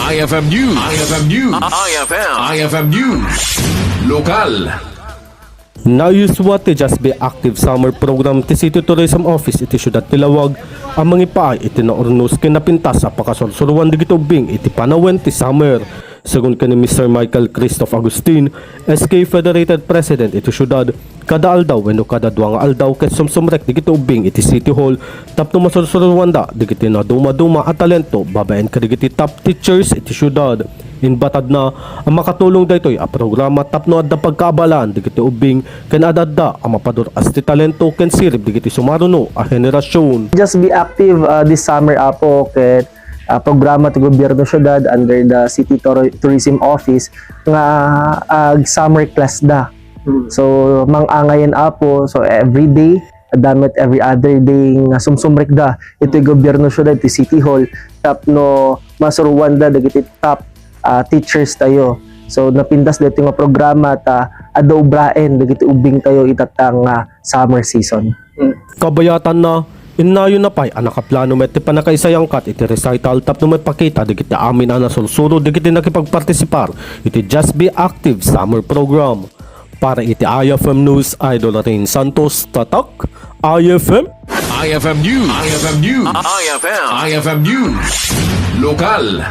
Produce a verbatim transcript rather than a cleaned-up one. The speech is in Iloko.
I F M News. I F M News. I F M. I F M News. Lokal. Naayuswa ti Just Be Active Summer Program ti City Tourism Office iti siudad ti Laoag a mangipaay iti naurnos ken napintas a pakasursuruan dagiti ubbing iti panawen ti summer. Segun ken ni Mister Michael Christoph Agustin, S K Federated President iti siudad, kada aldaw wenno kada dua nga aldaw ket sumsumrek dagiti ubbing iti City Hall tapno masursuruanda dagiti nadumaduma a talento babaen kadagiti top teachers iti siudad. Imbatadna a makatulong daytoy a programa tapno adda pagkaabalaan dagiti ubbing ken ad-adda a mapadur-as ti talento ken sirib dagiti sumaruno a henerasyon. Just Be Active, uh, this summer, Apo, ket, uh, programa ti Gobyerno Siudad under the City Tour- Tourism Office nga ag-summer class da. So, mang-angayen, Apo. So, every day, adda met every other day nga sumsumrekda iti gobyerno siudad, iti City Hall, tapno masuruanda dagiti top, ah, teachers tayo. So, napintas dito nga programa ta adda ubraen dagiti ubbing tayo itatta nga summer season. Kabayatanna, innayon na pay a nakaplano met ti pannakaisayangkat iti recital tapno maipakita dagiti amin a nasursuro dagiti nakipagpartisipar iti Just Be Active Summer Program. Para iti I F M News, Idol Rain Santos, Tatak, I F M. I F M News. I F M News. I F M. I F M News. Lokal.